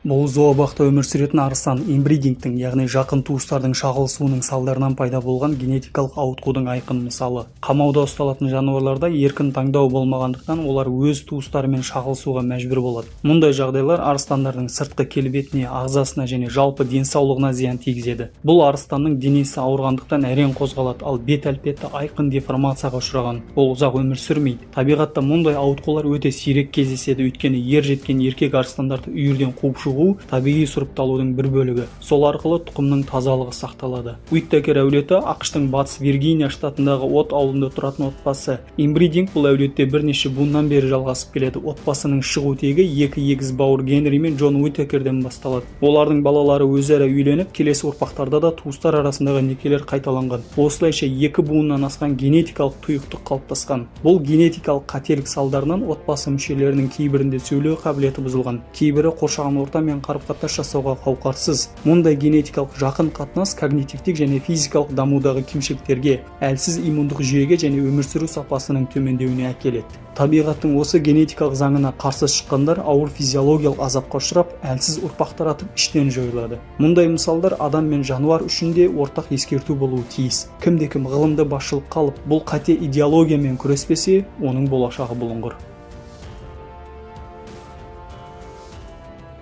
Бұл зообақта өмір сүретін арыстан. Инбридингтің, яғни жақын туыстардың шағылысуының салдарынан пайда болған генетикалық ауытқудың айқын мысалы. Қамауда ұсталатын жануарларда еркін таңдау болмағандықтан, олар өз туыстарымен шағылысуға мәжбүр болады. Мұндай жағдайлар арыстандардың сыртқы келбетіне, ағзасына және жалпы денсаулығына зиян тигізеді. Бұл арыстанның денесі ауырғандықтан әрең қозғалады, ал бет әлпеті айқын деформацияға ұшыраған. Ол ұзақ өмір сүрмейді. Табиғатта мұндай ауытқулар өте сирек кездеседі, өйткені ер жеткен еркек арыстандарды үйірден қуып шығу табиғи сұрыпталудың бір бөлігі. Сол арқылы тұқымның тазалығы сақталады. Уиттакер әулеті – АҚШ-тың Батыс Виргиния штатындағы От ауылында тұратын отбасы. Инбридинг бұл әулетте бірнеше буыннан бері жалғасып келеді. Отбасының шығу тегі екі егіз бауыр Генри мен Джон Уиттакерден басталады. Олардың балалары өзара үйленіп, келесі ұрпақтарда да туыстар арасындағы некелер қайталанған. Осылайша екі буыннан асқан генетикалық тұйықтық қалыптасқан. Бұл генетикалық қателік салдарынан отбасы мүшелерінің кейбірінде сөйлеу қабілеті бұзылған, кейбірі қоршаған ортамен қарым-қатынас жасауға қауқарсыз. Мұндай генетикалық жақын қатынас когнитивтік және физикалық дамудағы кемшіліктерге, әлсіз иммундық жүйеге және өмір сүру сапасының төмендеуіне әкеледі. Табиғаттың осы генетикалық заңына қарсы шыққандар ауыр физиологиялық азапқа ұшырап, әлсіз ұрпақ таратып, іштен жойылады. Мұндай мысалдар адам мен жануар үшін де ортақ ескерту болуы тиіс. Кімде кім ғылымды басшылыққа алып, бұл қате идеологиямен күреспесе, оның болашағы бұлыңғыр.